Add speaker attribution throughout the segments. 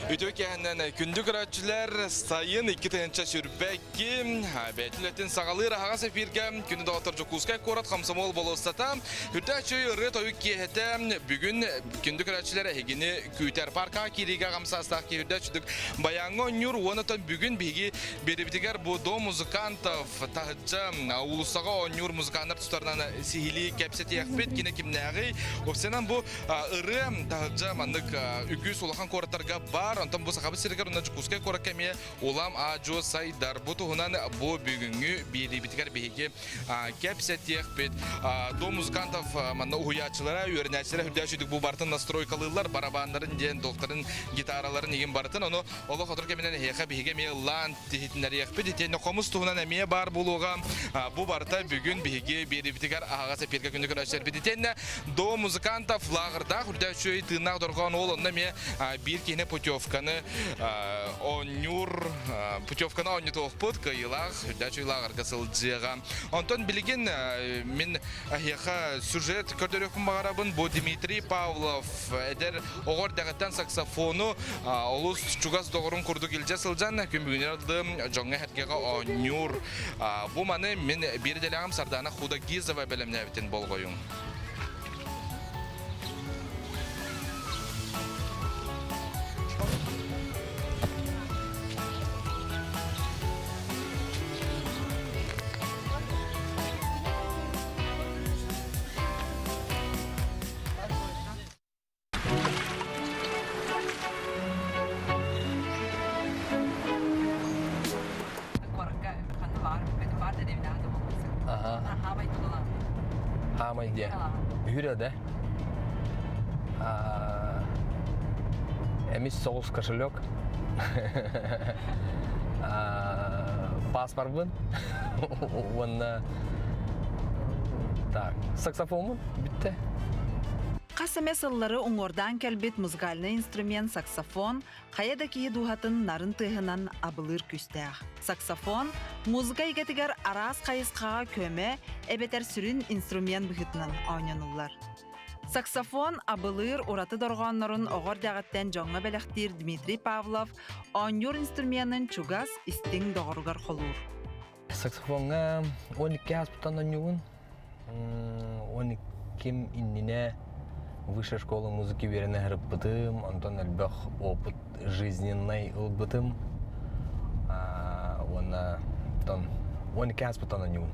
Speaker 1: Үтүө киэһэннэн күндү көрөөччүлэр, сайын 2022 бэйэтин үлэтин саҕалыыр аһаҕас эфиргэ күнү доҕоттор Дьокуускай куорат Комсомол болуоссата үрдээх чөй ырыа тойук киэһэтэ бүгүн күндү көрөөччүлэр эһигини күүтэр паркаҕа киириигэ аҕам саастаах киһи үрдээх чүдүк баяҥҥа оонньуур уонна бүгүн биһиги биэрибитигэр бу дом музыкантов таһычча уулуссаҕа оонньуур музыканнар тустарынан сиһилии кэпсэтиэхпит кини кимнээҕий уопсайынан бу Ырыа таһырдьа маннык үгүс улахан куораттарга баар, онтон бу Сахабыт сиригэр уонна Дьокуускай куоракка эмиэ улам аа-дьуо сайдар. Бу туһунан бу бүгүҥҥү биэриибитигэр биһиги кэпсэтиэхпит. Дом музыкантов манна уһуйааччылара, үөрэнээччилэрэ үрдээх үчүгдүк бу барытын настройкалыыллар, барабааннарын диэн, долтарын, гитараларын игин барытын. Ону олох отор кэминэн эһиэхэ биһиги эмиэ ыллаан иһитиннэриэхпит. Итиэннэ хомус туһунан эмиэ баар буолуоҕа. Бу барыта бүгүн биһиги биэриибитигэр аһаҕас эпииргэ күнү көрөөччүлэрбит. Итиэннэ до музыкантов лааҕырдаах үрдээх үчүгэй тыыннаах дорҕоон уол онно эмиэ биир киһини путевканы оонньуур путевканы оонньотуохпут кыайыылаах үрдээх үчүгэй лааҕырга сылдьыаҕа. Онтон билигин мин эһиэхэ сюжет көрдөрүөхпүн баҕарабын. Бу Дмитрий Павлов эдэр Оҕо эрдэҕиттэн саксофону олус чугас доҕорун курдук илдьэ сылдьан, күн бүгүнүгэр дылы дьоҥҥо-сэргэҕэ оонньуур. Бу маны мин биир идэлээҕим Сардаана Худогизова бэлэмнээбитин болҕойуҥ.
Speaker 2: Хаамай диэ. Үһүрэ да. Эмис соҕус кошелек. Паспорбын. Уонна так, саксофоммун бүттэ.
Speaker 3: Хас эмэ сыллары уҥуордаан кэлбит музыкальнай инструмент саксофон хайа да киһи дууһатын нарын тыаһынан абылыыр күүстээх. Саксофон музыка эйгэтигэр араас хайысхаҕа көмө эбэтэр сүрүн инструмент быһыытынан оонньонуллар. Саксофон абылыыр ураты дорҕооннорун оҕо эрдэҕиттэн дьоҥҥо бэлэхтиир Дмитрий Павлов оонньуур инструменын чугас, истиҥ доҕоругар холуур.
Speaker 2: Саксофоҥҥа 12 ааспыттан оонньуубун. 12 иннинэ высшая школа музыки үөрэнэ сырыппытым, онтон элбэх опыт жизненный ылбытым. Уонна оттон 12 ааспыттан оонньуубун.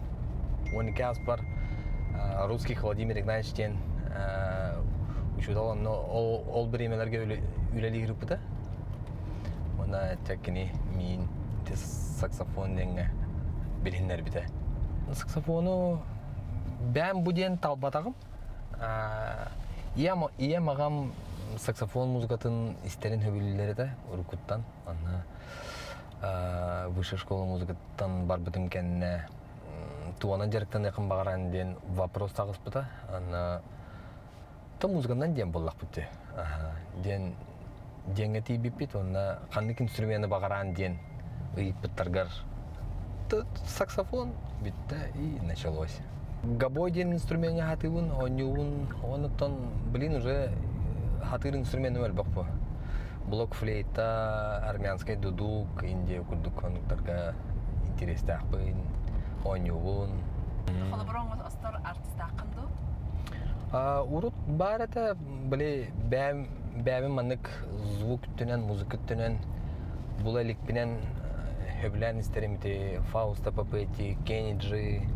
Speaker 2: 12 ааспар русских Владимир Игнатьевич диэн учуутал онно ол бириэмэлэргэ үлэлии сырыппыта. Уонна кини миин саксофон диэҥҥэ билиһиннэрбитэ. Саксофону бэйэм бу диэн талбатаҕым. Ийэм, ийэм аҕам саксофон музыкатын истэрин сөбүлүүллэр этэ уруккуттан. Онно высшая школа музыкаттан барбытым кэннэ туонан дьарыктаныахым баҕаран диэн вопрос таҕыспыта. Аны То музыканан диэн буоллахпыт дии. Диэн диэҥҥэ тиийбиппит уонна ханнык инструмены баҕараан диэн ыйыппыттаргар саксофон бүттэ и началось. Гобой диэн инструмеҥҥа хатыыбын, оонньуубун, онуттан блин уже хатыыр инструменым элбэх бу. Блок флейта, армянскай дудук, Индия курдук оннуктарга интерестэхпин, оонньуубун.
Speaker 3: Холобур оҥостор артистааххын дуу?
Speaker 2: Урут баар этэ, били бэйэм бэйэбин маннык звук өттүнэн, музыка өттүнэн була иликпинэн сөбүлээн истэрим ити Фауста Папетти, Кенни Джи,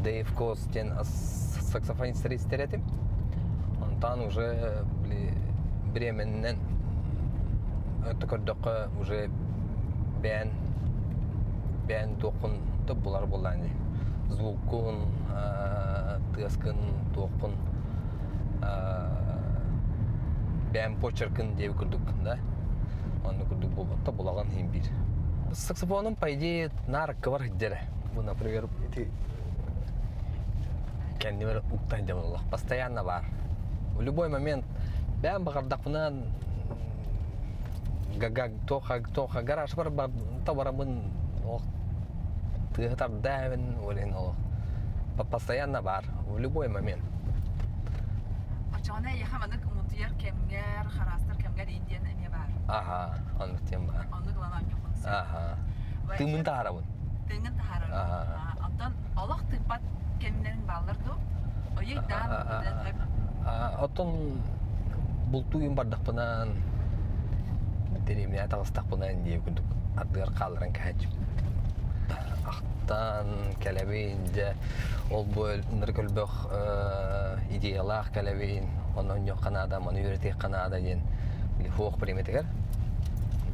Speaker 2: Дэйв Кос диэн саксофонистары истэр этим. Онтон уже били бириэмэннэн өттө көрдөххө уже бэйэн бэйэн туоххун да булар буоллаҕын дии. Звуккун, тыаскын, туоххун бэйэм почеркын диэбит курдук да оннук курдук буолбатта булаҕын иһин биир саксофоном по идее наар кыбар сылдьар бу например ити кэннибэр уктан дьабыллах постоянно баар в любой момент бэйэм баҕардахпына гага тоха тоха гараж бар табарамын ох тыаһы тардаабын ол олох постоянно баар в любой момент
Speaker 3: Оччоҕуна эйиэхэ маннык мутуйар кэмҥэр, хараастар кэмҥэр Саргар диэн эмиэ баар.
Speaker 2: Аха, оннук диэн баар.
Speaker 3: Оннук ылан оонньуоххун сөп.
Speaker 2: Аха. Тыыммын таһаарабын.
Speaker 3: Тыыҥын таһаарар.
Speaker 2: Аха.
Speaker 3: Оттон олох тыыппат кэмнэриҥ бааллар дуу? Ойуй даан билэн
Speaker 2: Оттон бултуйун бардахпынан дэриэбинэҕэ таҕыстахпына диэ курдук ардыгар хаалларан кэһээччим. Ахтан кэлэбин дьэ ол бу ынырык өлбөх идеялаах кэлэбин онно онньуохха наада маны үөрэтиэххэ наада диэн хуох бириэмэтигэр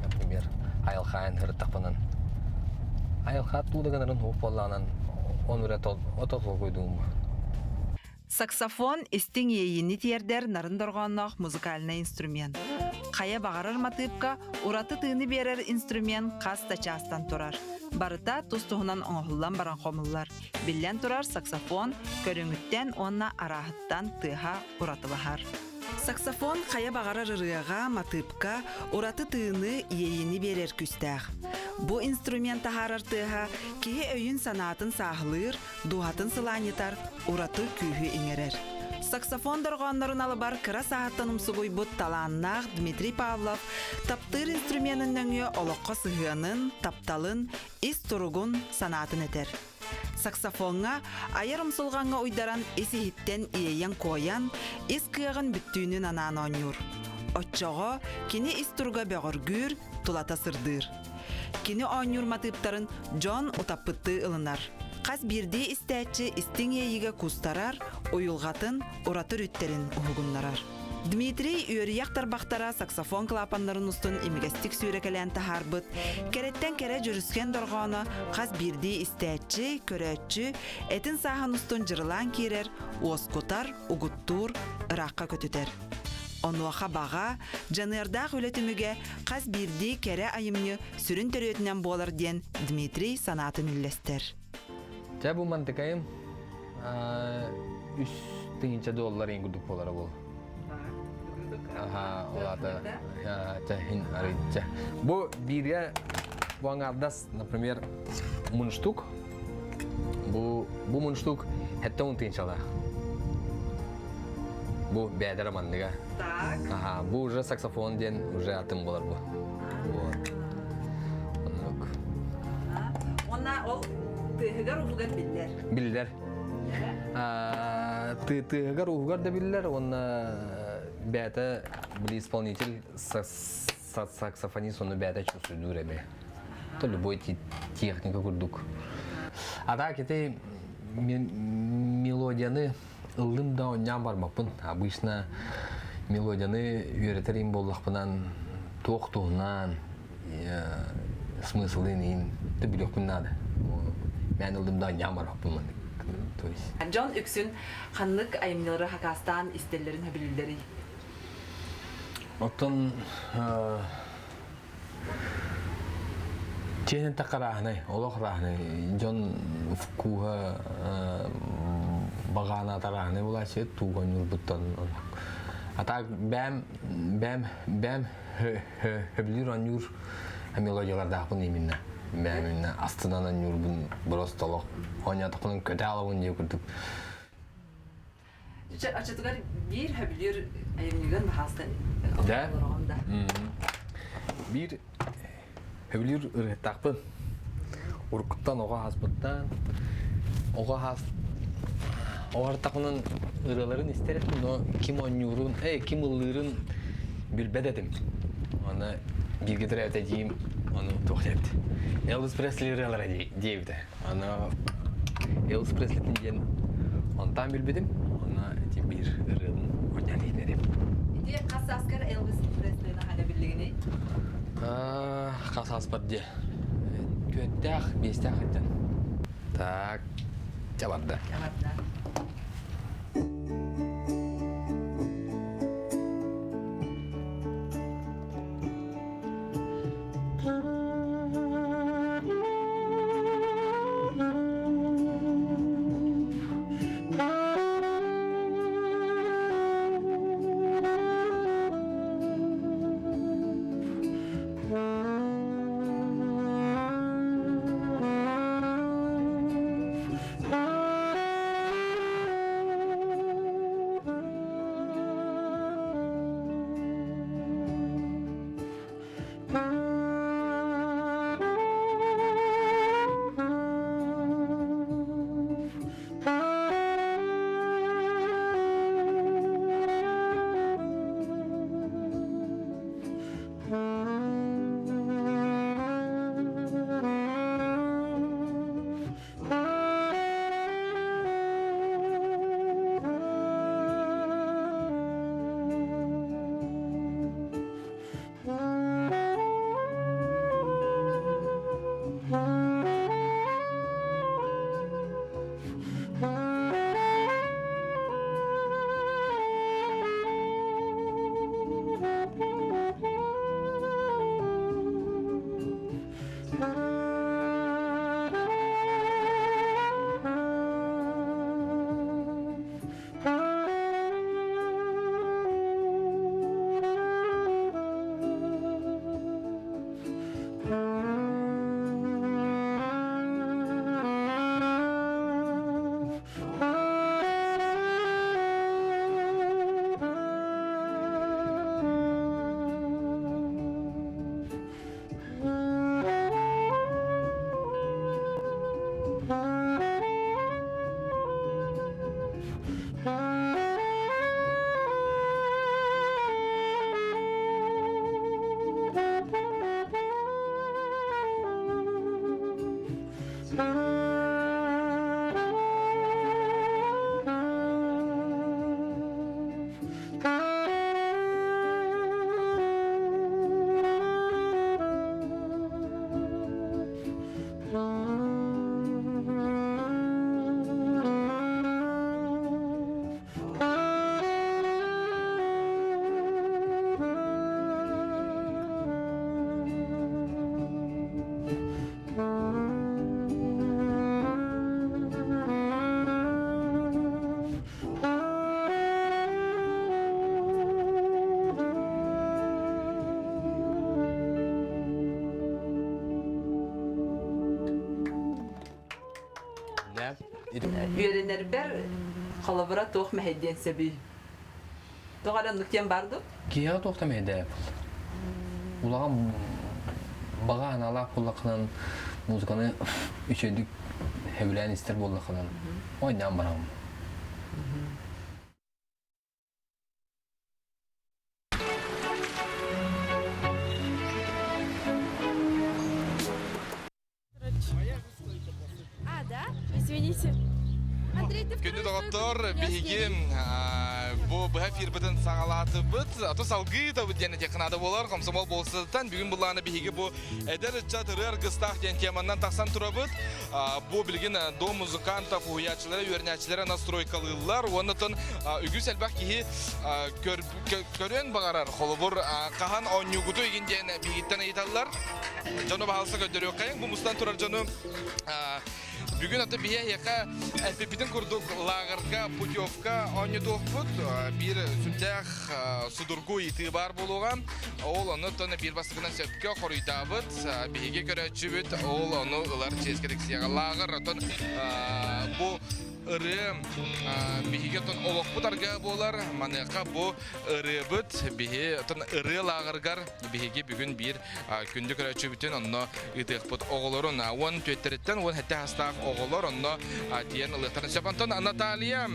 Speaker 2: например айылхаайын сырыттахпынан айылхаат туу да гынарын хуох буоллаҕынан он үрэ ото толкуйдуум.
Speaker 3: Саксофон истиҥ иэйиини тиэрдэр нарын дорҕоонноох музыкальнай инструмент. Хайа баҕарар матыыпка ураты тыыны биэрэр инструмент хас да чаастан турар. Барыта тус-туһунан оҥоһуллан баран хомуллар. Биллэн турар, саксофон көрүҥүттэн уонна арааһыттан тыаһа уратылаһар. Саксофон хайа баҕарар ырыаҕа, матыыпка ураты тыыны, иэйиини биэрэр күүстээх. Бу инструмент таһаарар тыаһа киһи өйүн-санаатын сааһылыыр, дууһатын сылаанньытар, ураты күүһү иҥэрэр. Саксофон дорҕооннорун алыбар кыра сааһыттан умсугуйбут талааннаах Дмитрий Павлов таптыыр инструменын нөҥүө олоххо сыһыанын, тапталын, ис туругун, санаатын этэр. Саксофоҥҥа айар умсулҕаҥҥа уйдаран ис-иһиттэн иэйэн-куойан, ис кыаҕын бүттүүнүн анаан оонньуур. Оччоҕо кини ис туруга бөҕөргүүр, тулата сырдыыр. Кини оонньуур матыыптарын дьон утаппыттыы ылынар. Хас биирдии истээччи истиҥ иэйиигэ куустарар, уйулҕатын ураты өрүттэрин уһугуннарар. Дмитрий үөрүйэх тарбахтара саксофон клапаннарын устун имигэстик сүүрэкэлээн таһаарбыт, кэрэттэн кэрэ дьүрүскэн дорҕооно хас биирдии истээччи, көрөөччү этин сааһын устун дьырылаан киирэр, уоскутар, угуттуур, ыраахха көтүтэр. Онуоха баҕа, дьаныардаах үлэ түмүгэ хас биирдии кэрэ айымньы сүрүн төрүөтүнэн буолар диэн Дмитрий санаатын үллэстэр.
Speaker 2: Дьэ бу мантыкайым үс тыһыынча доллар иин курдук буолара буол. Аха, ол аата чэ арыйча. Бу бииргэ бу аҥаардас, например, мундштук. Бу бу мундштук 70 тыһыынчалаах. Бу бэдэр манныга.
Speaker 3: Так.
Speaker 2: Аха, бу уже саксофон диэн уже атын болар бу. Вот. Оннук.
Speaker 3: Уонна ол тыаһыгар уһугар биллэр.
Speaker 2: Биллэр. Тыаһыгар уһугар да биллэр уонна бэйэтэ били исполнитель саксофонист ону бэйэтэ чувствуйдуур эбэ. То любой техника курдук. А так ити мелодияны ыллым да онньаан барбаппын. Обычно мелодияны үөрэтэр им буоллахпынан туох туһунан смыслын иин да билиэхпин наада. Мен ыллым да онньаан барбаппын То есть.
Speaker 3: Дьон үксүн ханнык айымньылары хакаастаан истэллэрин сөбүлүүллэрий?
Speaker 2: Оттон Чиэһинэн харааһынай, олох харааһынай. Дьон вкуһа баҕаана тарааһынай булааччы тууга ньурбуттан. А так бэм бэм бэм хөбүлүүр оонньуур мелодиялардаахпын именно. Бэм именно астынан оонньуурбун просто олох оонньоотохпунан көтө алабын диye курдук.
Speaker 3: Оччотугар биир хөбүлүүр айымньыгын баһаастан
Speaker 2: Да? Биир хөбүлүүр ырыһыттаахпын. Уруккуттан оҕо ааспыттан оҕо аас оҕортахпынан ырыаларын истэр этим, но ким оонньуурун, эй, ким ыллыырын билбэт этим. Аны бииргэ төрөөбүт эдьиийим ону туох диэбит. Элвис Пресли ырыалара диэбитэ. Аны Элвис Преслитин диэн онтан билбитим. Онно ити биир ырыатын оонньоон иһитинэрим.
Speaker 3: Ити хас сааскар Элвис Преслини хана биллигиний?
Speaker 2: Хас ааспар диэ. Түөртээх, биэстээх ыттан. Так, ча барда.
Speaker 3: Ча барда. Үөрэнэрбэр холобура туох мэһэйдиэн сөбүй? Тоҕо эрэ оннук диэн баар дуу?
Speaker 2: Киһиэхэ туох да мэһэйдээбэт Улахан баҕа санаалаах буоллаххынан, музыканы үчүгэйдик сөбүлээн истэр буоллаххынан, оонньоон бараҕын.
Speaker 4: А, да? Извините. Андрей, ты
Speaker 1: Күндү доҕоттор, биһиги бу быһа эфирбытын саҕалаатыбыт. Ато салгыы табыт диэн этиэххэ наада буолар. Комсомол болсуттан бүгүн буллааны биһиги бу эдэр ыччат ырыа аргыстаах диэн теманан тахсан турабыт. Бу билигин дом музыкантов уһуйааччылара, үөрэнээччилэрэ настройкалыыллар. Уоннатан үгүс элбэх киһи көрүөн баҕарар. Холобур, хаһан оонньуугуту игин диэн биһигиттэн ыйыталлар. Дьону баһалса көрдөрүөххэйиҥ. Бу мустан турар дьону бүгүн аты биһи эһиэхэ эппиппитин курдук лааҕырга путевка оонньотуохпут. Биир сүрдээх судургу ыйытыы баар буолуоҕа. Ол ону тон биир бастакынан сөпкө хоруйдаабыт. Биһиги көрөөччүбүт ол ону ылар чиэскэ тиксиэҕэ. Лааҕыр отон бу ырыа биһиги отон олохпут аргыһа буолар. Маныаха бу ырыабыт биһи отон ырыа лааҕырыгар биһиги бүгүн биир күндү көрөөччүбүтүн онно ыытыахпыт оҕолорун 14-тэриттэн 17 саастаах оҕолор онно тиийэн ылыахтарын сөп. Онтон Наталья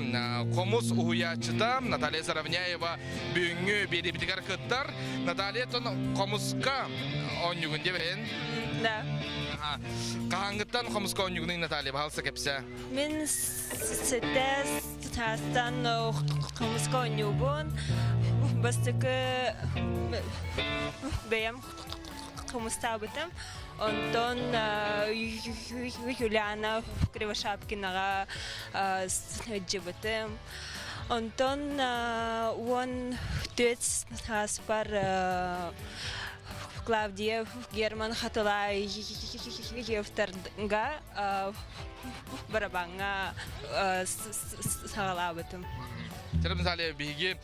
Speaker 1: хомус уһуйааччыта Наталья Заровняева бүгүҥҥү биэриибитигэр кыттар. Наталья тон хомуска оонньуугун диэбэйин?
Speaker 4: Да.
Speaker 1: Хаһааҥҥыттан хомуска оонньуугунуй Наталья баһалса кэпсээ.
Speaker 4: Мин сэттэ саастан хомуска оонньуубун. Бастакы бэйэм хомустаабытым. Онтон Юлиана Кривошапкинаҕа сылдьыбытым. Онтон 14 сааспар Клавдия Герман Хатылаевтарга барабаҥҥа саҕалаабытым.
Speaker 1: Чэ, Наталья, биһиги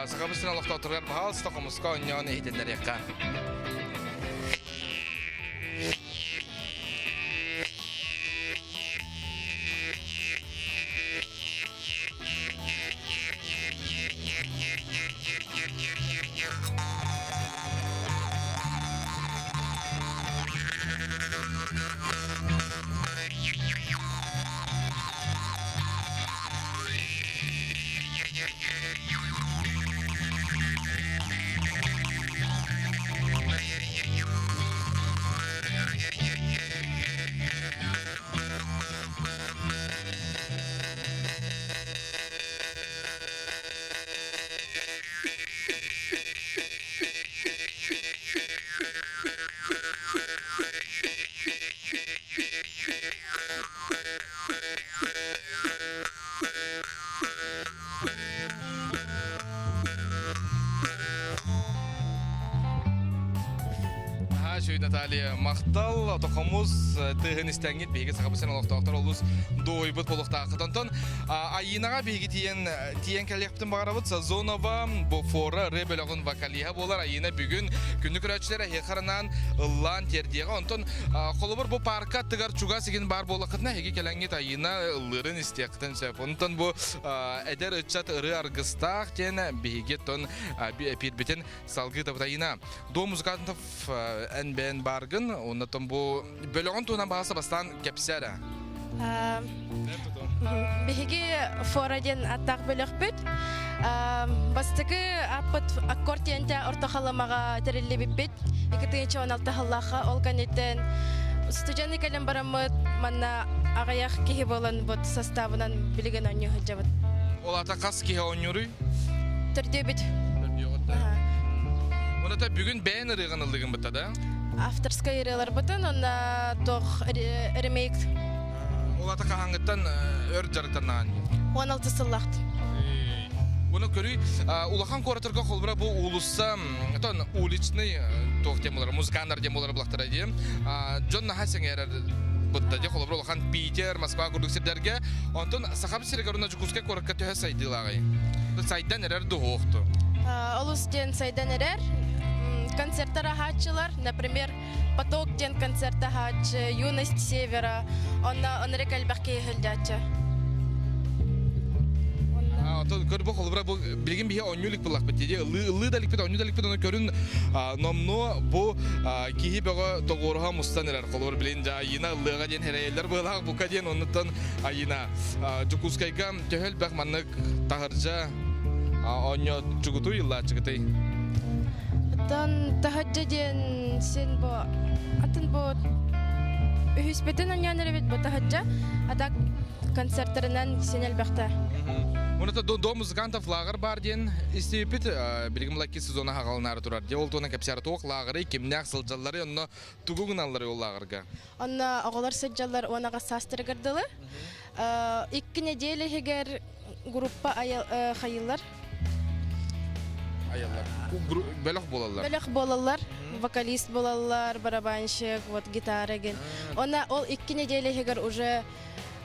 Speaker 1: Сахабыт сирин олохтоохторугар баһаалыста хомуска оонньоон иһитиннэриэххэ. Наһаа үчүгэй Наталья махтал тохомус тыаһын истэҥҥит биһиги Сахабыт сирин олохтоохтор олус дуойбут буолуохтааххыт. Онтон Айыынаҕа биһиги тиийэн тиийэн кэлиэхпитин баҕарабыт. Сазонова Бофора ырыа бөлөҕүн вокалиһа буолар Айыына бүгүн күндү көрөөччүлэр эһиэхэ анаан ыллаан тиэрдиэҕэ. Онтон холобур бу парка аттыгар чугас игин баар буоллаххытына эһиги кэлэҥҥит Айыына ыллыырын истиэххитин сөп. Онтон бу эдэр ыччат ырыа аргыстаах диэн биһиги тон эпиирбитин салгыы табыт Айыына. Дом музыкантов эн бэйэн бааргын, оннотон бу бөлөҕүн туһунан баҕаса бастаан кэпсээ эрэ.
Speaker 4: Биһиги Фора диэн аттаах бөлөхпүт. Бастакы аппыт аккорд диэнтэ Орто Халымаҕа тэриллибиппит. 2016 сыллаахха ол кэнниттэн студенты кэлэн бараммыт манна аҕыйах киһи буолан бут составынан билигин оонньуу сылдьабыт.
Speaker 1: Ол ата хас киһи оонньууруй?
Speaker 4: Төрдүөбүт.
Speaker 1: Төрдүөҕүт. Оната бүгүн бэйэн ырыаҕын ыллыгын бытта да?
Speaker 4: Авторскай ырыаларбытын уонна туох ремейк.
Speaker 1: Ол ата хаһааҥҥыттан өр дьарыктаннаҕын?
Speaker 4: 16 сыллаахт.
Speaker 1: Уну көрүй, улахан куоратарга холбура бу уулусса, тон уличный туох диэн болар, музыканнар диэн болар булахтара диэн. Дьон наһаа сэҥээрэр бытта дии, холобура улахан Питер, Москва курдук сирдэргэ. Онтон Сахабыт сиригэр уонна Дьокуускай куоракка төһө сайдыылааҕый? Сайдан эрэр дуһуохту.
Speaker 4: Олус диэн сайдан эрэр. Концерттар аһааччылар, например, Поток диэн концерт аһааччы, Юность Севера, онно ынырык элбэх киһи сылдьааччы.
Speaker 1: Оттон көр бу холобура бу билигин биһи оонньуу илик буллахпыт дии. Ыллыы ыллыы да иликпит, оонньуу да иликпит, ону көрүн номнуо бу киһи бөҕө тоҕуоруһа мустан эрэр. Холобур билин дьэ Айыына ыллыаҕа диэн эрэйэллэр быалаах бука диэн оннуттан Айыына Дьокуускайга төһө элбэх маннык таһырдьа оонньооччугутуй, ыллааччыгытый?
Speaker 4: Оттон таһырдьа диэн син бу атын бу үһүспүтүн оонньоон эрэбит бу таһырдьа. А так концерттарынан син элбэхтэ.
Speaker 1: Уната до музыкантов лааҕыр баар диэн истибиппит. Билигин лакки сезона хаҕалынаары турар. Дьэ ол туһунан кэпсээри туох лааҕырый, кимнээх сылдьалларый, онно тугу гыналларый ол лааҕырга?
Speaker 4: Онно оҕолор сылдьаллар 18 саастарыгар дылы. Икки неделя иһигэр группа хайыллар.
Speaker 1: Айаллар. Бөлөх буолаллар.
Speaker 4: Бөлөх буолаллар. Вокалист буолаллар, барабанщик, вот гитара ген. Онно ол икки неделя иһигэр уже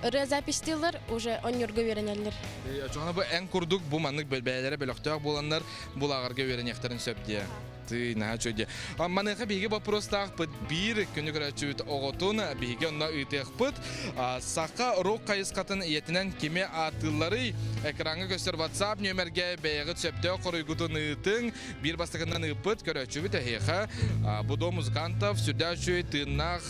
Speaker 4: ырыа записьтыыллар, уже онньурга үөрэнэллэр.
Speaker 1: Очоҕуна бу эн курдук бу маннык бэйэлэрэ бөлөхтөөх буоланнар бу лааҕырга үөрэниэхтэрин сөп диэ. Тыы, наһаа үчүгэй диэ. Маныаха биһиги боппуруостаахпыт биир күнү көрөөччүбүт оҕотун биһиги онно ыытыахпыт. Саха рок хайысхатын ийэтинэн кими ааттыылларый? Экраҥҥа көстөр WhatsApp нүөмэргэ бэйэҕит сөптөөх хоруйгутун ыытыҥ. Биир бастакынан ыыппыт көрөөччүбүт эһиэхэ Будо музыкантов сүрдээх үчүгэй тыыннаах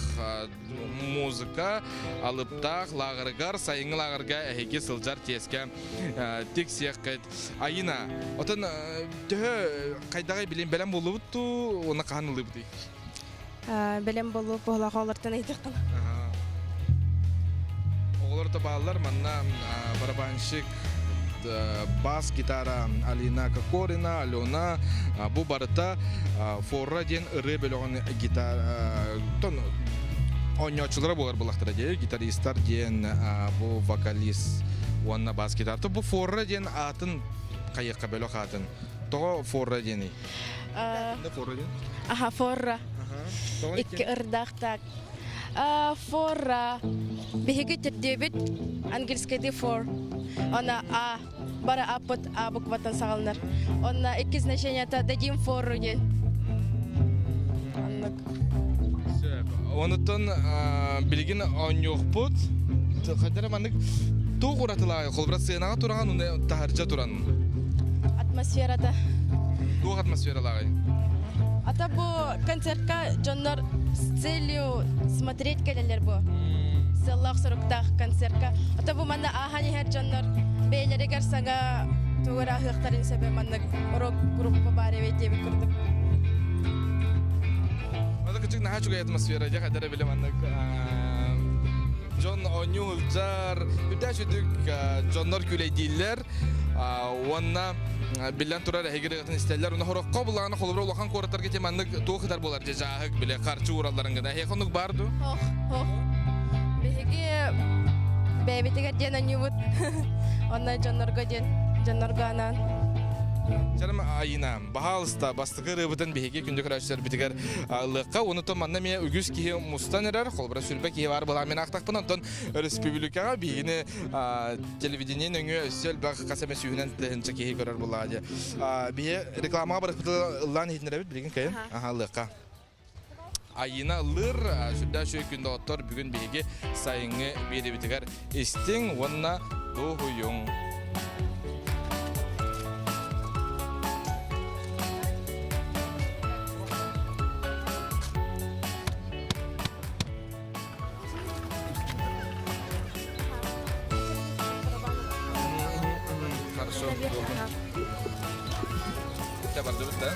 Speaker 1: музыка алыптаах лааҕырыгар, сайыҥҥы лааҕырга эһиги сылдьар тиэскэ тиксиэххит. Айына, отон төһө хайдаҕай билин бэлэм буоллубут туу, уонна хаһан ыллыбытый?
Speaker 4: Бэлэм буоллубут буолаах олортон ыйдахтан.
Speaker 1: Оҕолор да бааллар, манна барабанщик, бас гитара Алина Кокорина, Алена, бу барыта Форра диэн ырыа бөлөҕүн гитара тон оонньооччулара буолар булахтара диэ гитаристар диэн бу вокалист уонна бас гитар бу Форра диэн аатын хайыахха бөлөх аатын тоҕо Форра диэний Форра диэн
Speaker 4: Аха Форра икки ырдаах так Форра биһиги төрдүөбүт английскайдыы for она а бары аппыт а букваттан саҕаланар. Онно икки значениета дадим фору диэн. Оннук.
Speaker 1: Онуттан билигин оонньуохпут. Хайдара маннык туох уратылааҕый? Холобура сыанаҕа тураҕын уонна таһырдьа туран.
Speaker 4: Атмосферата.
Speaker 1: Туох атмосфералааҕый?
Speaker 4: Ата бу концертка дьоннор с целью смотреть кэлэллэр бу. Сыаллаах соруктаах концертка. Ата бу манна ааһан иһэр дьоннор бэйэлэригэр саҥа тугу эрэ аһыахтарын сөбө маннык рок группа баар эбит диэбит курдук.
Speaker 1: Ата кычык наһаа үчүгэй атмосфера дьэ хайдара биле маннык дьон оонньуу сылдьар үрдээх үчүгдүк дьоннор күлэйдииллэр уонна биллэн турар эһиги ырыатын истэллэр уонна хороххо булаҕына холобура улахан куораттарга ити маннык туох ытар буолар дьэ дьааһык биле харчы ууралларын гына эһиэхэ оннук баар дуу
Speaker 4: Ох, ох. Биһиги бэйэбитигэр диэн анньыбыт. Онно дьоннорго диэн, дьоннорго анаан.
Speaker 1: Чарым Айына, баһаалыста, бастакы ырыабытын биһиги күндү көрөөччүлэрбитигэр ылыахха. Онутон манна эмиэ үгүс киһи мустан эрэр, холобура сүлбэ киһи баар буолан мин аахтахпын, онтон өрөспүүбүлүкэҕэ биһигини телевидение нөҥүө өссө элбэх хас эмэ сүүһүнэн тыһыынча киһи көрөр буоллаҕа дии. Биһи рекламаҕа барыспытын ыллаан иһитиннэрэбит билигин кыайын. Аха, ылыахха. Айыына ыллыыр, сүрдээх үчүгэй күн доҕоттор, бүгүн биһиги сайыҥҥы биэриибитигэр истиҥ уонна дуоһуйуҥ. Хорошо. Бардыбыт да?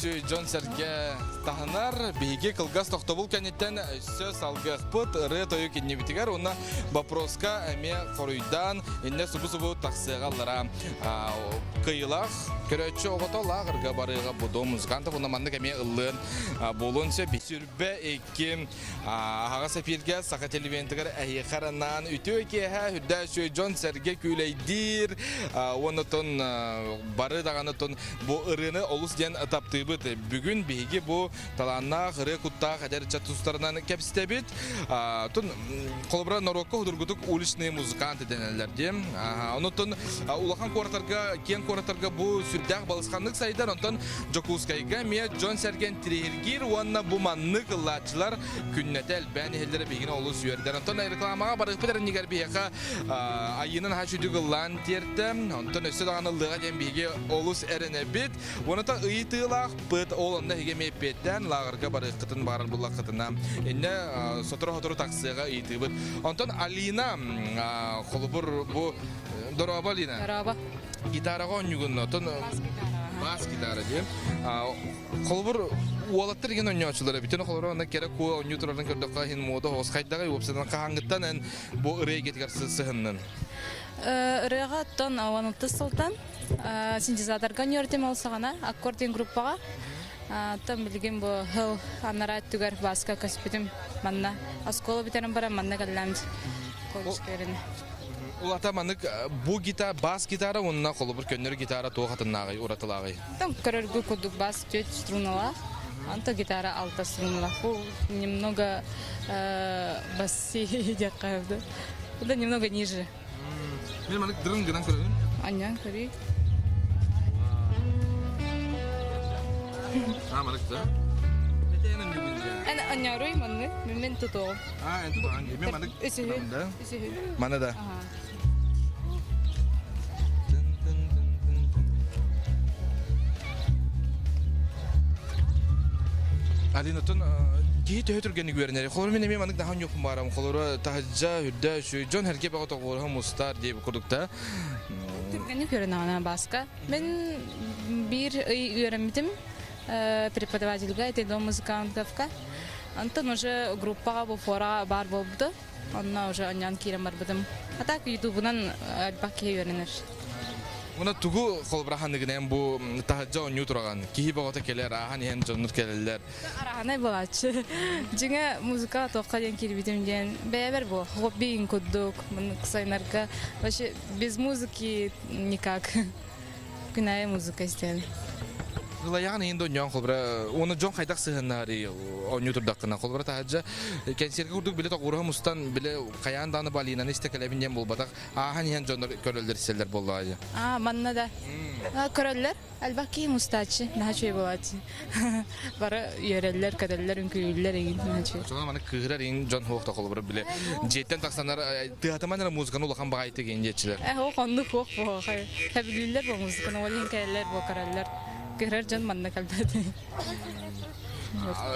Speaker 1: үчүгэй дьон-сэргэ таһынар. Биһиги кылгас тохтобул кэнниттэн өссө салгыахпыт ырыа-тойук иннибитигэр уонна боппуруоска эмиэ хоруйдаан иннэ субу-субу тахсыаҕа кыйылаах көрөөччү оҕото лааҕырга барыаҕа буду музыкантов уонна маннык эмиэ ыллыан буолуон сөп. Сүрбэ икки аһаҕас эфиргэ Саха телевидениетыгар эһиэхэ анаан үтүө киэһэ үрдээх үчүгэй дьон-сэргэ күүлэйдиир уонна тон бары даҕаны тон бу ырыаны олус диэн таптыыбыт. Бүгүн биһиги бу талааннаах ырыа куттаах эдэр ыччат тустарынан кэпсэтэбит. Тун холобура норуокка судургутук уличные музыканты дэнэллэр диэн. Онутун улахан куораттарга, киэҥ куораттарга бу сүрдээх балысханнык сайдар. Онтон Дьокуускайга эмиэ дьон-сэргэ интириэһиргиир уонна бу маннык ыллааччылар күннэтэ элбээн иһэллэрэ биһигини олус үөрдэр. Онтон рекламаҕа барыахпыт эрэннигэр биһиэхэ Айыынан аһа сүдүк ыллаан тиэртэ. Онтон өссө даҕаны ыллыаҕа диэн биһиги олус эрэнэбит. Уонна ыйытыылаахпыт, ол онно эһиги эмиэ эппиэттээн лааҕырга барыаххытын баҕарар буллаххытына. Иннэ сотору-сотору тахсыаҕа ыйытыыбыт. Онтон Алина, холобур, бу Дорообо, Алина.
Speaker 5: Дорообо.
Speaker 1: Гитараҕа оонньуугун, оттон
Speaker 5: Бас гитараҕа.
Speaker 1: Бас гитара диэн. Холобур, уолаттар игин оонньоочулар эбит. Холобур, онно кэрэ куо оонньуу турарын көрдөххө иһин муода оҕус хайдаҕый уопсайынан хаһааҥҥыттан эн бу ырыа эйгэтигэр сыһыннын?
Speaker 5: Ырыаҕа оттон 16 сылтан синтезаторга ньүөртүм ол саҕана аккорд группаҕа. Оттон билигин бу сыл анараа өттүгэр баска көспүтүм манна. Оскуола бүтэрэн баран манна кэллэм колледжка үөрэнэ.
Speaker 1: Улата маннык бу гитара, бас гитара уонна холобур көннөрү гитара туох атыннааҕый, уратылааҕый?
Speaker 5: Там көрөргө курдук бас түөрт струналаах, анта гитара алта струналаах. Бу немного басси диэххэ да немного ниже.
Speaker 1: Мен маннык дырын гынан көрөбүн.
Speaker 5: Анньан көрүй.
Speaker 1: А, маннык да.
Speaker 5: Эн анньаруй манны, мен тутуом.
Speaker 1: А, эн тутуаҥ. Мен маннык
Speaker 5: Үсүһү.
Speaker 1: да.
Speaker 5: Үсүһү.
Speaker 1: Маны да. Алина, тон киһи төһө түргэнник үөрэнэр. Холор мен эмиэ маннык наһаа ньуохпун баарам. Холоро таһырдьа, үрдэ, үчүгэй дьон эргэ бөҕө тоҕуоруһа мустар диэбит курдукта.
Speaker 5: Түргэнник үөрэнэҕинэ Баска. Мен биир ый үөрэммитим преподавательга, это дом музыкантовка. Онтон уже группаҕа бу фораҕа баар буолбута. Онно уже онньоон киирэн барбытым. А так ютубунан элбэх киһи үөрэнэр.
Speaker 1: Муна тугу холбраһаныгынан бу таһырдьа оонньуу тураҕан киһи бөҕөтө кэлэр, ааһан иһэн дьоннор кэлэллэр.
Speaker 5: Араһанай буолааччы. Дьиҥэ музыка туохха диэн киирбитим диэн бэйэбэр бу хобби курдук сайынарга вообще без музыки никак. Күн аайы музыка истэбин.
Speaker 1: Ылайаҕын иһин да онньоон холбура уонна дьон хайдах сыһыннаарый оонньуу турдаххына холбура таһырдьа кэнсиэргэ курдук билэ тоҕуоруһа мустан билэ хайаан даҕаны балинаны истэ кэлэбин диэн буолбатах ааһан иһэн дьоннор көрөллөр истэллэр буоллаҕа
Speaker 5: Аа манна да көрөллөр элбэх киһи мустааччы наһаа үчүгэй буолааччы бары үөрэллэр көтөллөр үҥкүүлүүллэр игин наһаа үчүгэй
Speaker 1: Соно маны кыыһырар иҥ дьон хуох холобура биле дьиэттэн тахсанар тыатыман эрэ музыканы улахан баҕайытык иҥ диэччилэр
Speaker 5: Э ол оннук хуох буохай хэбилүүллэр бу музыканы ол иһин кэлэллэр бу көрөллөр кыһырар дьон манна кэлбэт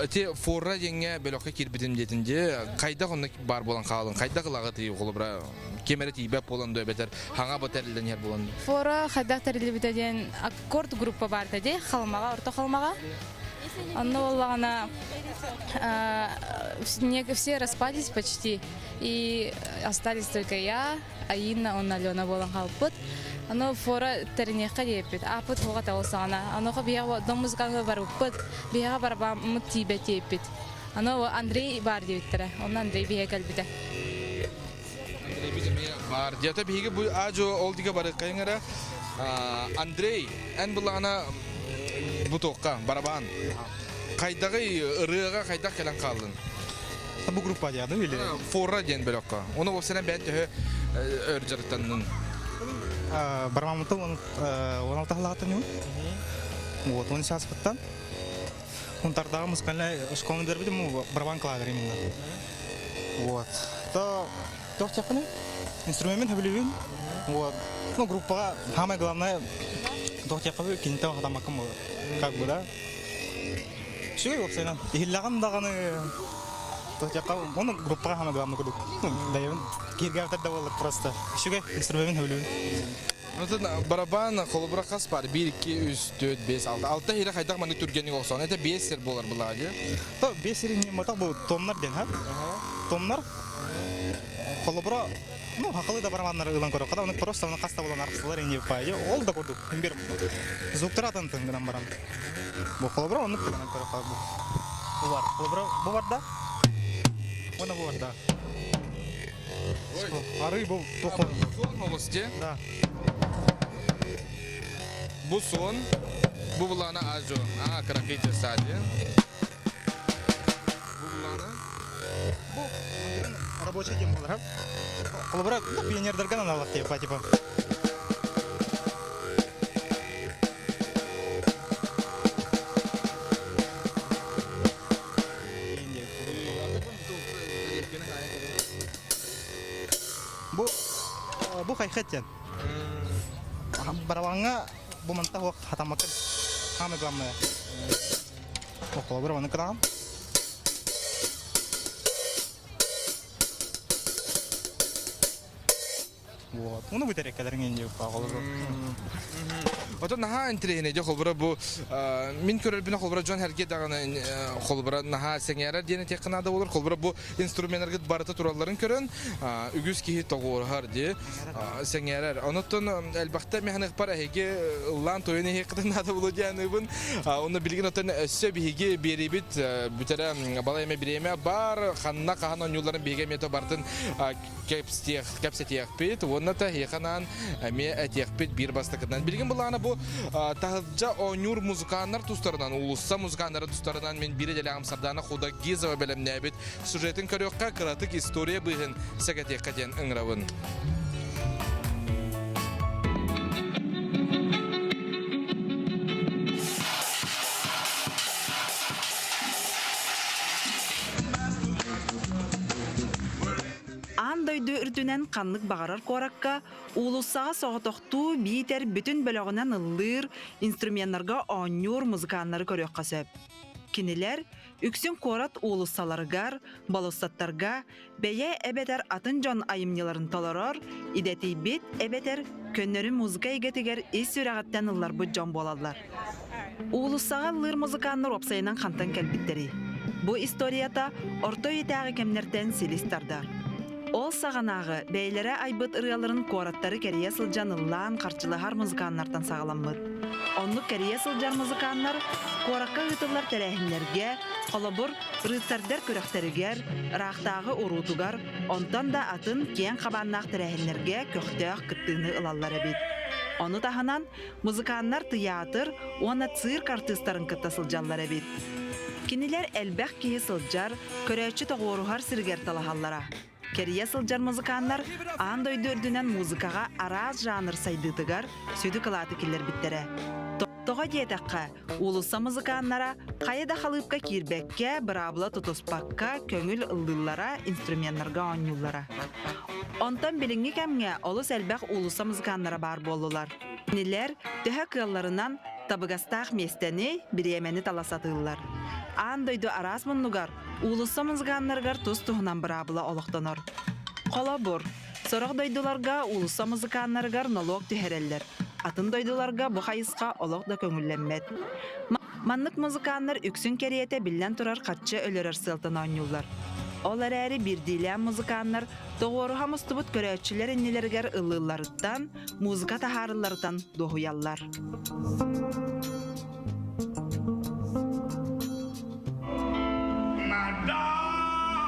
Speaker 1: Ити форра диэҥҥэ бөлөххө киирбитим диэтин дии хайдах онно баар буолан хаалын хайдах ылаҕытый холобура ким эрэ тиийбэт буолан дуо эбэтэр хаҥа бу тэриллэн иһэр буолан дуо
Speaker 5: Фора хайдах тэриллибитэ диэн аккорд группа баар дии Халымаҕа орто Халымаҕа онно буоллаҕына все распались почти и остались только я Аина уонна Алена буолан хаалбыт ону фора тэриниэххэ диэппит ааппыт хуоҕа таҕылсаҕына онуоха биһиэхэ дом музыкаҥа барбыппыт биһиэхэ барабааммыт тиийбэт диэппит аны Андрей баар диэбиттэрэ онно Андрей биһиэхэ кэлбитэ
Speaker 1: Андрейбит эмиэ баар. Дьэ, биһиги бу аажу ол дигэ барыаххайыҥ эрэ. Андрей, эн былаана бу туохха барабан. Хайдаҕый ырыаҕа хайдах кэлэн хааллын?
Speaker 6: Бу группа диядым или?
Speaker 1: Фора диэн бөлөххө. Оны уопсайынан бэйэн төһө өр дьарыктаннын?
Speaker 6: Барамаммытын 16 халаатан Вот, он сейчас пыттан. Хунтардағы музыкальная школаны бербитим, барабан клавер именно. Вот. То туох тиэхпиний? Инструмент хөбүлүүбүн. Вот. Ну, группаҕа самое главное туох тиэххэ киниттэн хатаммаккын как бы да. Үчүгэй уопсайынан. Иһиллэҕин даҕаны туох тиэххэ оны группаҕа самое главное курдук. Ну, бэйэбин кииргээбитэр да буоллар просто. Үчүгэй инструмент хөбүлүүбүн.
Speaker 1: Онтон барабан холобура хас бар? 1, 2, 3, 4, 5, 6. Алта иһирэ хайдах маннык түргэнник охсон? Это 5 сир буолар былаа дии.
Speaker 6: То 5 сир не мотох бу томнар ден ха. Томнар холобура ну хакылы да барабаннары ылан көрө. Када оны просто оны хаста болан арқсылар инде пайы. Ол да курдук. Бир звуктар атын гынан баран. Бу холобура оны гынан көрө бу. Бу бар. Холобура бу бар да. Оны бу бар да. Арыы бу тохон.
Speaker 1: Суон олус дии.
Speaker 6: Да.
Speaker 1: Бу суон, бу булана ажо. А, краките сади. Бу булана.
Speaker 6: Бу рабочий день был, Холобура, ну, пионердарга аналог типа, типа. Бу бу хайхаттен. Барабанга бу манта хуак хатамакын. Хамы главное. Около барабаны кыдагам. Вот. Ну, бүтереккелерин инде
Speaker 1: Отон наһаа интириэһинэй дьэ холбура бу мин көрөрбүнэ холбура дьон эргэ даҕаны холбура наһаа сэҥээрэр диэн этиэххэ наада буолар холбура бу инструменнаргыт барыта туралларын көрөн үгүс киһи тоҕуоруһар дии сэҥээрэр онуттан элбэхтэ механыхпар эһиги ыллаан тойон иһиэххитин наада буолуо диэн Онно билигин оттон өссө биһиги биэриибит бүтэрэ балай эмэ бириэмэ бар ханна хаһан оонньуулларын биһиги эмиэ бартын кэпсэтиэхпит уонна та эһиэхэ эмиэ этиэхпит биир бастакытынан. Билигин былаана бу таһырдьа оонньуур музыканнар тустарынан, уулусса музыканнары тустарынан мин биир идэлээҕим Сардаана Худагизова бэлэмнээбит сюжетин көрүөххэ, кыратык история быыһын сэгэтиэххэ диэн ыҥырабын.
Speaker 3: Аан дойду үрдүнэн ханнык баҕарар куоракка уулуссаҕа соҕотохтуу биитэр бүтүн бөлөҕүнэн ыллыыр, инструменнарга оонньуур музыканнары көрүөххэ сөп. Кинилэр үксүн куорат уулуссаларыгар, болуоссаттарга бэйэ эбэтэр атын дьон айымньыларын толорор, идэтийбит эбэтэр көннөрү музыка эйгэтигэр ис сүрэҕиттэн ылларбыт дьон буолаллар. Уулуссаҕа ыллыыр музыканнар уопсайынан хантан кэлбиттэрий? Бу историята орто үйэтээҕи кэмнэртэн силис тардар. Ол саҕанааҕы бэйэлэрэ айбыт ырыаларын куораттары кэрийэ сылдьан ыллаан харчылаһар музыканнартан саҕаламмыт. Оннук кэрийэ сылдьар музыканнар куоракка ыытыллар тэрээһиннэргэ, холобур, рыцардар күрэхтэригэр, ыраахтааҕы уруутугар, онтон да атын киэҥ хабааннаах тэрээһиннэргэ көхтөөх кыттыыны ылаллар эбит. Ону таһынан, Музыканнар тыйаатыр уонна цирк артыыстарын кытта сылдьаллар эбит. Кинилэр элбэх киһи сылдьар, көрөөччү тоҕуоруһар сиригэр талаһаллара. Кэрийэ сылдьар музыканнар аан дойду үрдүнэн музыкаҕа араас жанр сайдыытыгар сүдү кылааты киллэрбиттэрэ. Тоҕо диэтэххэ, уулусса музыканнара хайа да халыыпка киирбэккэ, быраабыла тутуспакка көҥүл ыллыыллара, инструменнарга оонньууллара. Онтон билиҥҥи кэмҥэ олус элбэх уулусса музыканнара баар буоллулар. Кинилэр төһө кыалларынан табыгастаах миэстэни, бириэмэни тала сатыыллар. Аан дойду араас муннугар уулусса музыканнарыгар тус-туһунан быраабыла олохтонор. Холобур, сорох дойдуларга уулусса музыканнарыгар нолуок түһэрэллэр, атын дойдуларга бу хайысха олох да көҥүллэммэт. Маннык музыканнар үксүн кэриэтэ биллэн турар харчы өлөрөр сыалтан оонньууллар. Ол эрээри биирдиилээн музыканнар тоҕуоруһа мустубут көрөөччүлэр иннилэригэр ыллыылларыттан, музыка таһаарылларыттан дуоһуйаллар.
Speaker 7: My darling,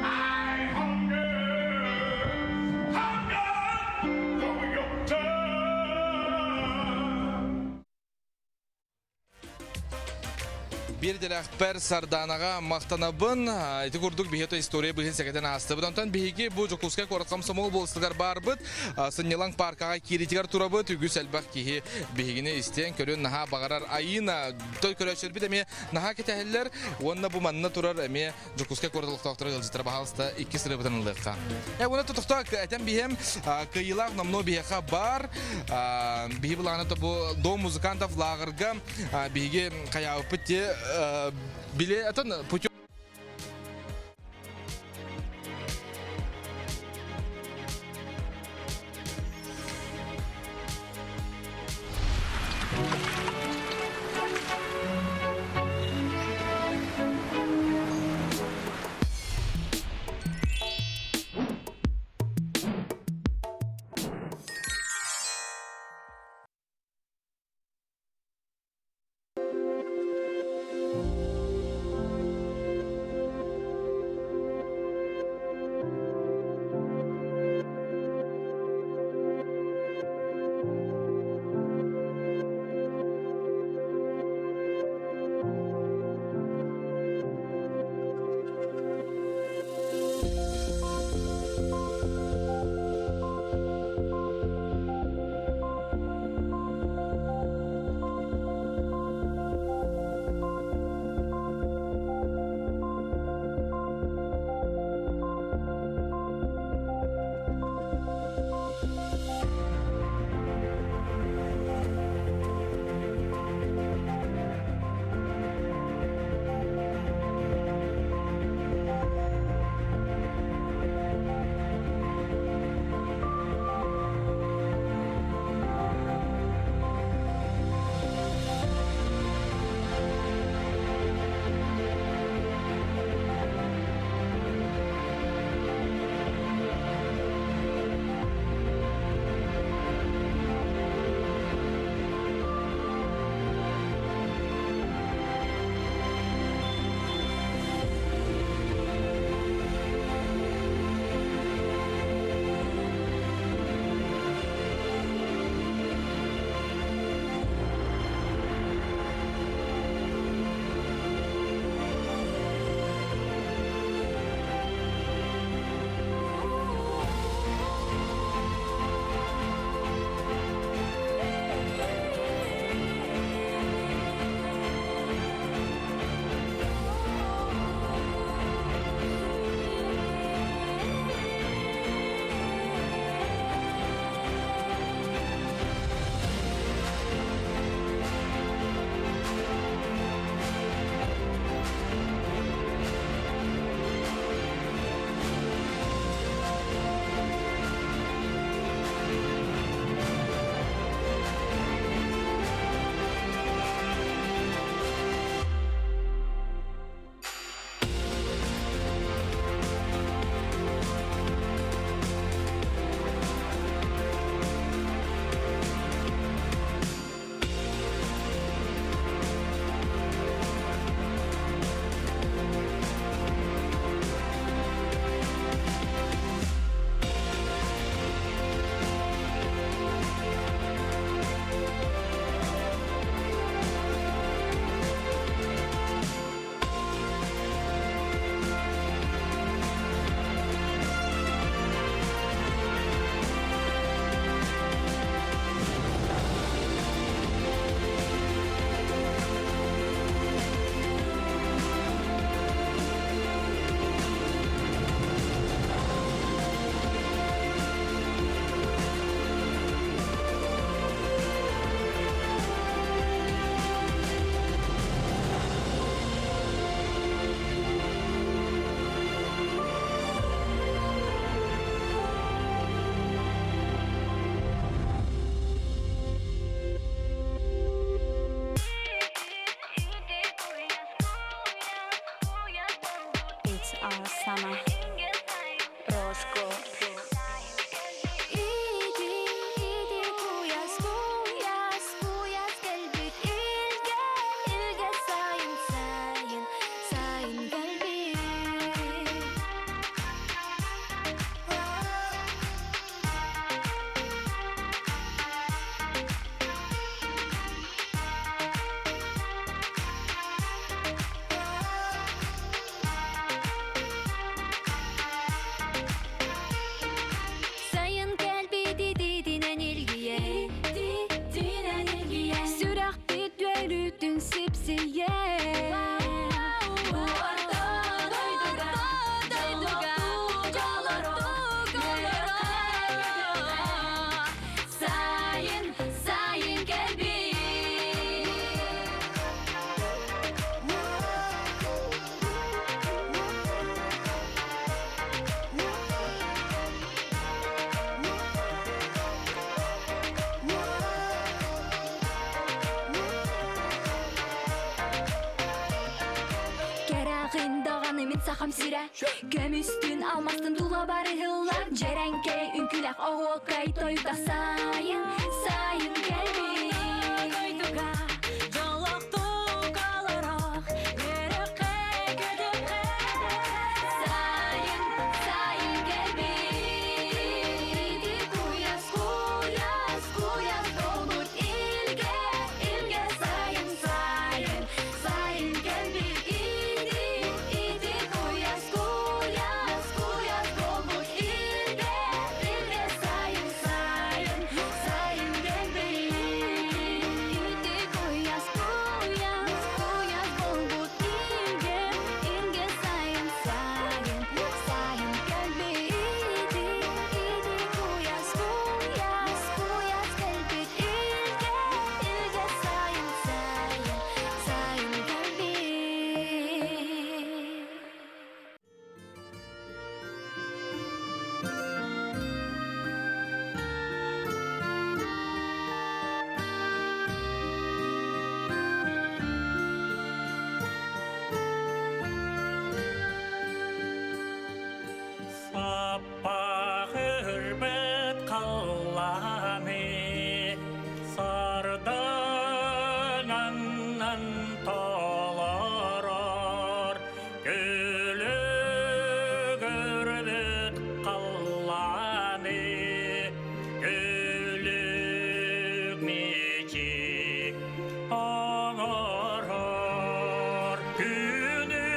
Speaker 7: I hunger, hunger for your touch.
Speaker 1: Биир дэлэхпэр Сарданаҕа махтанабын. Ити курдук биһиэхэ история быһын сэгэтэн аастыбыт. Онтон биһиги бу Дьокуускай куорат комсомол болустугар баарбыт. Сынньалаҥ паркаҕа кииритигэр турабыт. Үгүс элбэх киһи биһигини истиэн, көрүөн наһаа баҕарар. Айыына, той көрөөччүлэрбит эмиэ наһаа кэтэһэллэр. Уонна бу манна турар эмиэ Дьокуускай куорат олохтоохторо ыалдьыттара баһаалыста икки сырыыбытын ылыахха. Э, уонна тохтоо этэн биһэм кыайыылаах номнуо биһиэхэ бар. Биһи былаана бу Дом музыкантов лааҕырга биһиги хайаабыппыт те биле атын путем
Speaker 8: Sama Roscoe.
Speaker 9: Сайын кэлбити дитинэн илгийэ Дитинэн илгийэ Сүрэхпит үөрүүтүн сипсийэ Орто дойдуга дойдуга Сайын, сайын кэлбит. Кэрэҕин даҕаны мин сахам сирэ Көмүстүн алмастын тула барыһыллар Дьэрэҥкэй үҥкүүлэх оһуокай тойуктах сайын сайын кэлбит
Speaker 8: Дойдуга дьоллоохтук олорох, үөрөххэ көтөххө
Speaker 9: Сайын, сайын кэлбит. Куйас, куйас, куйас буолбут илгэ, илгэ сайын, сайын, сайын кэлбит. Ити, ити куйас, куйас, куйас буолбут илгэ, илгэ сайын, сайын, сайын кэлбит. Ити куйас, куйас, куйас буолбут илгэ, илгэ сайын, сайын, сайын кэлбит. Ити, ити куйас, куйас, куйас кэлбит илгэ, илгэ сайын, сайын, сайын кэлбит.
Speaker 7: Саппах халлааны сардананнан толорор күлүгүрбүт халлааны күлүк мичик оҥорор күнү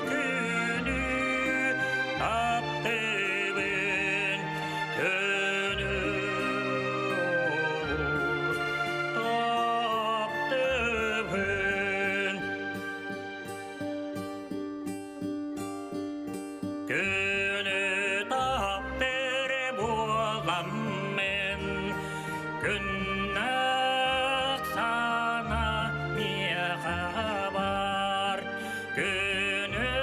Speaker 7: күнү таптыбын күнү таптыбын Күнү таптыр буоламмын күннэх сана миэхэ бар Күнү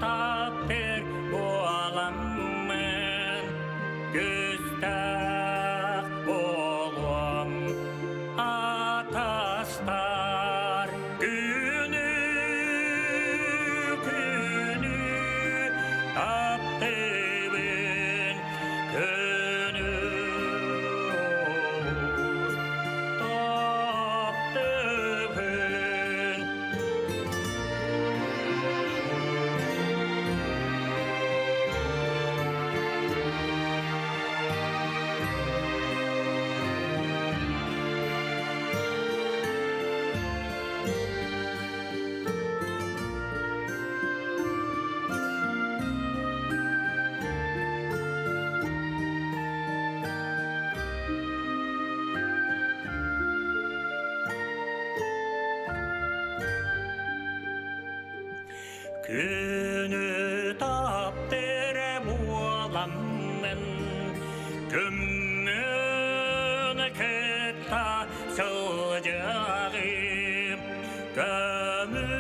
Speaker 7: таптыр буоламмын күстээх буолуом атастар Күнү күнү таптыбын күнү таптыбын Күнү таптыр буоламмын күммүн кытта сылдьаҕым көмүлүбүт